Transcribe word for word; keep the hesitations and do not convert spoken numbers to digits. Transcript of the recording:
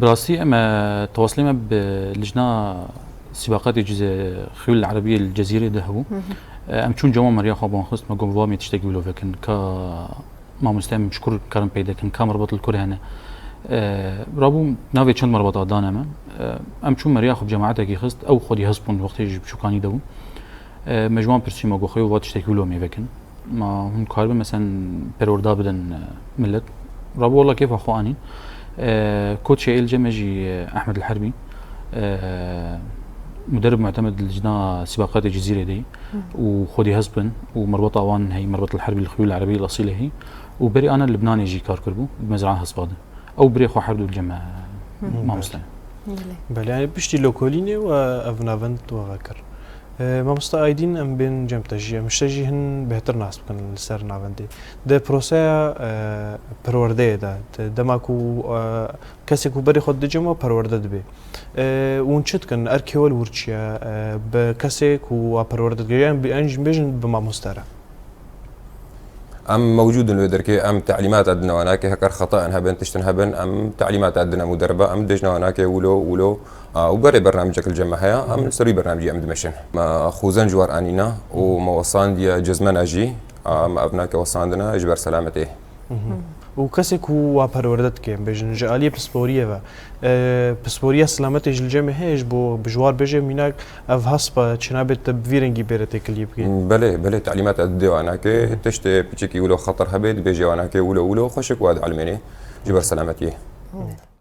Bi rastî em, e, tewasîlê me bi Lijna Sîbaqatê Cizê-, Xiyûl Erebiyê li Cezîrê de hebû. E, em çûn cema meriya xwe ban xist, me got, "Va me tiştekî wilo vekin, ka mamoste em ji kur karin peyde kin, ka merbat li kur hene." E, rabû navê çend merbata dane me. E, em çûn meriya xwe bi cemaetekî xist, ew xwedî hest bûn, wextê ji biçûkanî de bûn. E, me ji wan pirsî, me got, "Xeyo, va tiştekî wilo me vekin. Ma hûn karibin, mesen perwerda bidin, e, millet." Rabû wela kêfa xwe anîn. E, Kot şeêl ce me jî, e, Ehmed El Herbî, e, muderib muhtemed li Lijna Sîbaqatê Cizîrê de yî û xwedî hest bin û merbeta wan heyî, merbet El Herbî li Xiyûl Erebî El Esîlê heyî û berî ana li Libnanê jî kar kiribû, di mezra hespa de. Ew birê xwe her du li cem me mamoste. Belê. Belê, yani piştî lokolînê we ev navend we vekir. E, mamoste Aydîn, em bên cem te jî, em ji te jî hin bêhtir nas bikin li ser navendê. Di proseya, e, perwerdeyê de, di dema ku, e, kesê ku berê xwe didicin we perwerde dibe. E, hûn çi dikin? Erkê we li wir çi ye? E, bi kesê ku we perwerde dike, yan bi, yan jî bêjin bi mamoste re. Em mewcûd in wê derkê, em telîmata dine wanakê, heker xeta in hebin, tiştin hebin, em telîmata dine muderriba, em dibêjine wanakê wilo, wilo, a, û berê bernamecek li cem me heye, em li ser wî bernamecî em dimeşin. Me xuzen ji war anîna û me wesandiye cizmena jî, a, me ev nake wesandine ji ber selametê. Û kesê ku wa perwerde dike, em bêjin, ji aliyê pisporiyê ve, e, pisporiya selametê ji li cemê heye ji bo bi ji war bêje mînak ev hespa çi nabe te bi vî rengî bêre têkiliyê bike? Belê, belê, telîmata didê wanakê, tiştê piçekî wilo xeter hebe, dibêje wanakê wilo, wilo, xweşik wa dielmênê ji ber selametiyê.